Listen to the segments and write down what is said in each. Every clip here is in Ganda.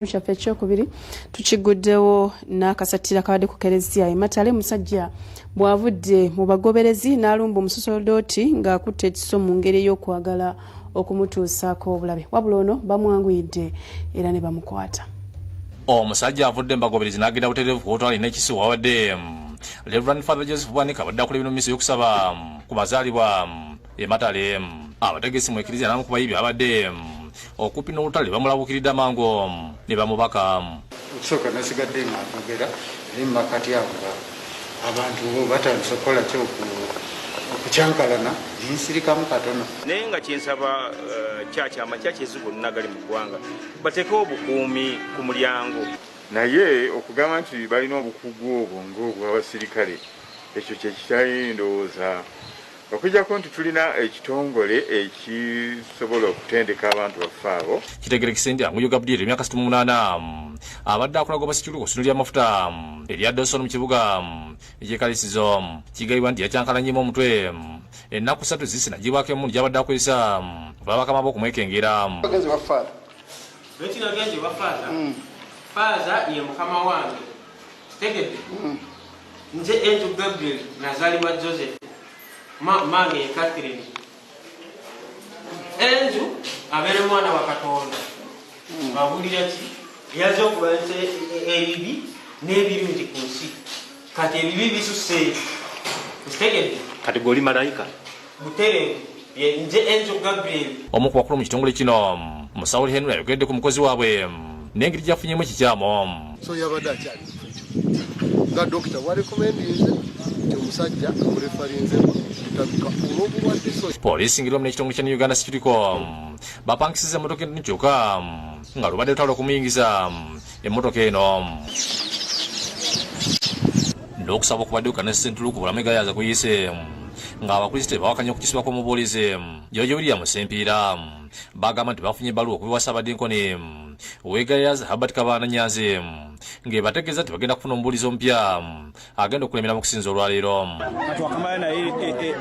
Kyaffe ekyokubiri tukiguddewo n'akasattira kabadde ku kereziya e Matale, omusajja bw'avudde mu bagoberezi n'alumba omusosodooti ng'akutte ekiso mu ngeri ey'okwagala okumutuusaako obulabe, wabula ono bamwanguyidde era ne bamukwata. Omusajja avudde mu bagoberezi n'agenda butereevu ku wotwali n'ekiso wabadde Reverend Father Joseph Bwanika abadde akola ebino misa ey'okusaba ku mazaalibwa e Matale. Abategesi mu ekereziya n'abamu ku bayibi abadde okumpi n'olutale bamulabuukiridde amangu ne bamubaka. Okusooka nasigadde nga njogera, naye mu makati ago nga abantu bo batandise okukola ki, okukyankalana, nensirikamu katono. Naye nga kyensaba kyaki amakyaki gonna agali mu ggwanga bateekewo obukuumi ku mulyango. Naye okugamba nti balina obukugu obwo ng'obw'abasirikale, ekyo kye kitali ndowooza. Okuggyako nti tulina ekitongole ekisobola okutendeka abantu baffe abo. Kitegerekese nti Anguyo Gabriel, emyaka 68, abadde akola goba security ku ssundiro ly'amafuta erya Dawson mu kibuga eky'e Kalisizo. Kigambibwa nti yakyankalanyemu omutwe ennaku 3 zisi nagibwako emmundu gy'abadde akozesa olw'abakama b'okumwekengera. Bagenzi ba Father. Lwekinagenzi wa Father. Father ye mukama wange. Kitegedde. Nze Enzu Gabriel, nazaalibwa Joseph. Mange ye Catherine. Enzu abeere mwana wa Katonda. Awulira ki? Yaze okulwanyisa ebibi n'ebirungi ku nsi. Kati ebibi bisusse. Kitegedde. Kati gwe oli malayika? Butereevu. Ye nze Enzo Gabriel. Omu ku bakulu mu kitongole kino, Musawuli Henry, ayogedde ku mukozi waabwe n'engeri gy'afunyemu ekikyamu. So yabadde akyali mu treatment nga dokita bwarekomendinze nti omusajja amurefarinzeko Butabika olw'obulwadde. So Poliisi ng'eriwamu n'ekitongole kya Uganda Security bapangisiza emmotoka eno, kyokka nga lubadde lutalo okumuyingiza emmotoka eno. N'okusaba okubadde ku kanisa St Luke Bulamu Gayaza kuyise ng'abakristaayo bawakanya okukisibwa kw'omubuulizi George William Sempiira. Bagamba nti bafunye ebbaluwa okuva ewa Ssaabadinkoni w'e Gayaza, Herbert Kabaana Nyanzi, ng'ebategeeza nti bagenda kufuna omubuulizi omupya agenda okulemera mu kusinza olwaleero. Kati wakamala naye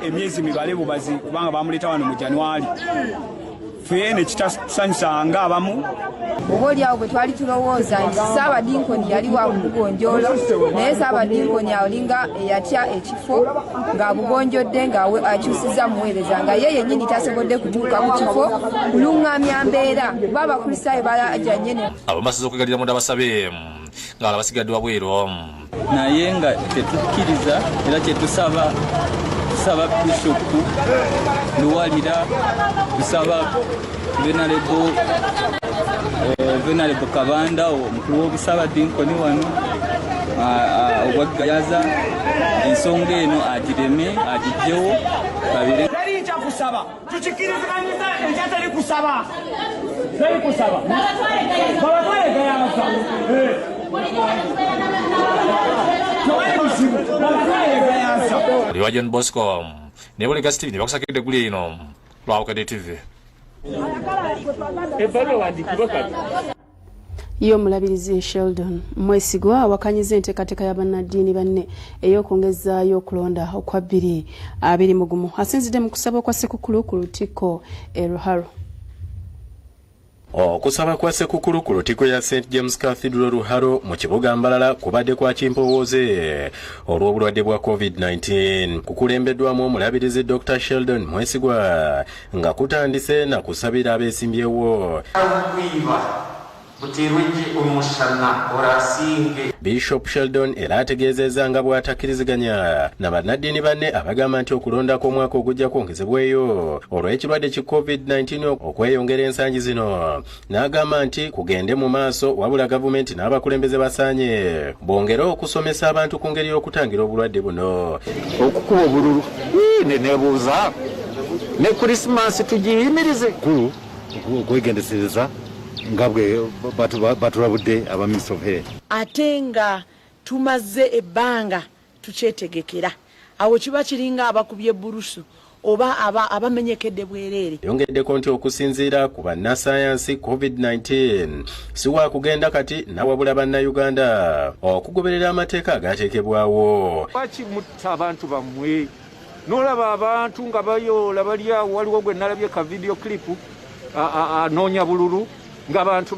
emyezi mibale bubazi, kubanga bamuleeta wano mu January, ffe ne kitatusanyusa nga abamu. Oba oliawo bwe twali tulowooza nti Saabadinkoni yali wa kubugonjoola, naye Saabadinkoni alinga eyatya ekifo ng'abugonjodde, ng'akyusiza muweereza, nga ye yennyini tasobodde kutuuka ku kifo kuluŋŋamya mbeera, kuba Abakristaayo balaja nnyini. Abamasaza okwegalira munda basabe nga basigadde wabweru. Naye nga tetukkiriza, era kyetusaba, tusaba Bishopu Luwalira, tusaba Venerable Kabanda, omukulu w'obusabadinkoni wano obwagayaza, ensonga eno agireme, agijjewo kabire. Teri kusaba, tukikiriziganyiza enkya, teri kusaba, teri kusaba, babatwale Gayaza. Tewali buzibu, babatwale Gayaza. Oliwa John Bosco ne Bulega Steve ne bakusakidde eggulu eno lwa Bukedde TV. Ebbaluwa wandiikibwa kati. Ye omulabirizi Sheldon Mwesigwa awakanyiza enteekateeka ya bannaddiini banne ey'okwongezaayo okulonda okwa 2021. Asinzidde mu kusaba okwa Ssekukulu ku Lutikko e Ruharo. Okusaba kwa Ssekukulu ku lutikko ya St James Cathedral Ruharo mu kibuga Mbalala kubadde kwa kimpowooze olw'obulwadde bwa COVID-19. Kukulembeddwamu omulabirizi Dr Sheldon Mwesigwa, nga kutandise na kusabira abeesimbyewo. Buteerwegye omushana orasinge. Bishop Sheldon era ategeezezza nga bw'atakkiriziganya na bannaddiini banne abagamba nti okulonda kw'omwaka ogujja kwongezebweyo olw'ekirwadde ki COVID-19 okweyongera ensangi zino, n'agamba nti kugende mu maaso, wabula gavumenti n'abakulembeze basaanye bongere okusomesa abantu ku ngeri y'okutangira obulwadde buno. Okukuba obululu nenebuuza ne Krisimansi tugiyimirize. Kulu okwegendesereza nga bwe batulabudde aba Ministry of Health. Ate nga tumaze ebbanga tukyetegekera, awo kiba kiringa abakubye burusu oba abamenyekedde bwereere. Yongeddeko nti okusinziira ku bannasayansi, COVID-19 si wakugenda kati, nawabula Bannayuganda okugoberera amateeka agateekebwawo. Lwaki mutta abantu bammwe? N'olaba abantu nga bayoola bali awo. Waliwo gwe nalabye ka video clip anoonya bululu. Ng'abantu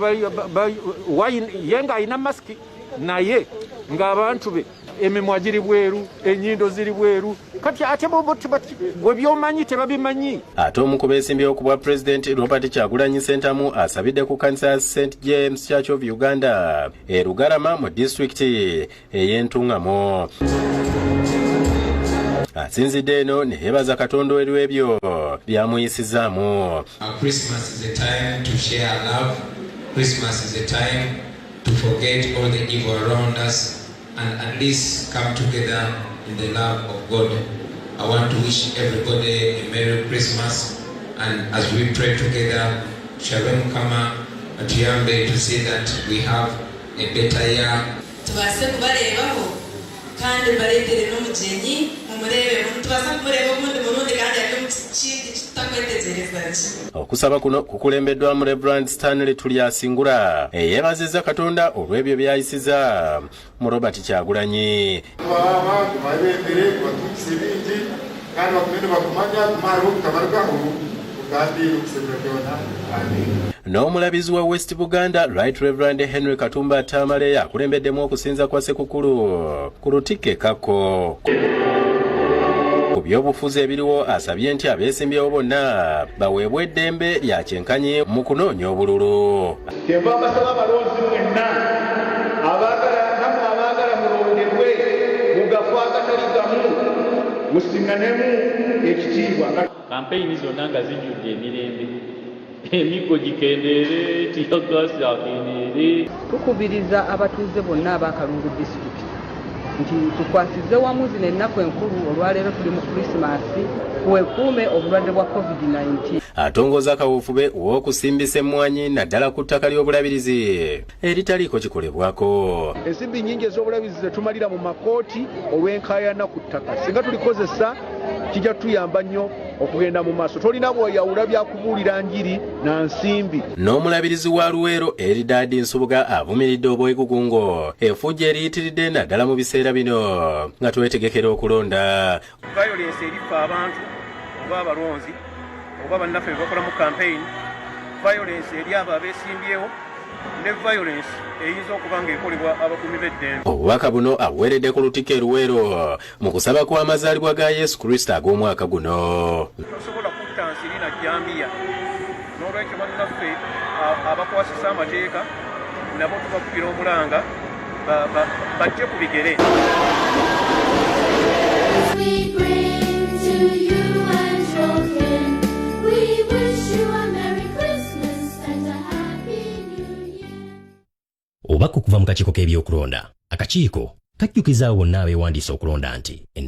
ye ng'alina masiki, naye ng'abantu be emimwa giri bweru, ennyindo ziri bweru. Kati ate gwe by'omanyi tebabimanyi. Ate omu ku beesimbyewo ku bwa Pulezidenti, Robert Kyagulanyi Ssentamu, asabidde ku kkanisa ya St James Church of Uganda e Rugarama mu disitulikiti ey'Entungamo. Asinzidde eno ne yeebaza Katonda olw'ebyo byamuyisizaamu. Christmas is a time to share love. Christmas is a time to forget all the evil around us and at least come together in the love of God. I want to wish everybody a Merry Christmas, and as we pray together, Shalom Kama atuyambe to see that we have a better year. Tubaase kubareebaho kandi mbareetere n'omugyenyi, mumureebe, tubaasa kumureeba ogundi murundi kandi ari omu kindi kitutakwetegyereza gye. Okusaba kuno kukulembeddwamu Reverend Stanley Tulyasingura, eyeebazizza Katonda olw'ebyo by'ayisiza mu Robert Kyagulanyi. Baba kubabembere, kubatukisa ebingi, kandi bakumende bakumanya kumara okutabarugaho kandi okusemera byona. Amen. N'omulabizi wa West Buganda, Right Reverend Henry Katumba Tamale, akulembeddemu okusinza kwa Ssekukulu ku Lutikko e Kakko. Ku byobufuzi ebiriwo, asabye nti abeesimbyewo bonna baweebwe eddembe lya kyenkanyi mu kunoonya obululu. Kyenva mbasaba abalonzi mwenna abaagala, nammwe abaagala mulondebwe mu gafo agatali gamu, musiŋŋanemu ekitiibwa. Kampeyini zonna nga zijjudde emirembe, emiggo gikendeere, teargas akendeere. Tukubiriza abatuuze bonna ab'Akalungu Disitulikiti nti tukwasize wamu zino ennaku enkulu. Olwaleero tuli mu Krisimaasi, twekuume obulwadde bwa COVID-19. Atongoza kaweefube w'okusimbisa emmwanyi, naddala ku ttaka ly'obulabirizi eritaliiko kikolebwako. Ensimbi nnyingi ez'obulabirizi zetumalira mu makooti olw'enkaayana ku ttaka. Singa tulikozesa, kijja tutuyamba nnyo okugenda mu maaso. Tolina bweyawula byakubuulira njiri na nsimbi. N'omulabirizi wa Luweero, Eridaadi Nsubuga, avumiridde obwegugungo, efujjo eriyitiridde, naddala mu biseera bino nga twetegekera okulonda. Violence erifa abantu oba abalonzi oba bannaffe be bakolamu campaign, violence eri abo abeesimbyewo, ne violence eyinza okuba ng'ekolebwa abakuumi b'eddembe. Obubaka buno abuweeredde ku Lutikko e Luweero mu kusaba kw'amazaalibwa ga Yesu Kristo ag'omwaka guno. Tosobola kutta nsiri na jambiya. N'olwekyo bannaffe abakwasisa amateeka nabo tubakubira omulanga bajje ku bigere. We bring to you and your kin. We wish you a Merry Christmas and a Happy New Year. Obubaka okuva mu kakiiko k'ebyokulonda. Akakiiko kajjukiza abo bonna abeewandiisa okulonda nti ennaku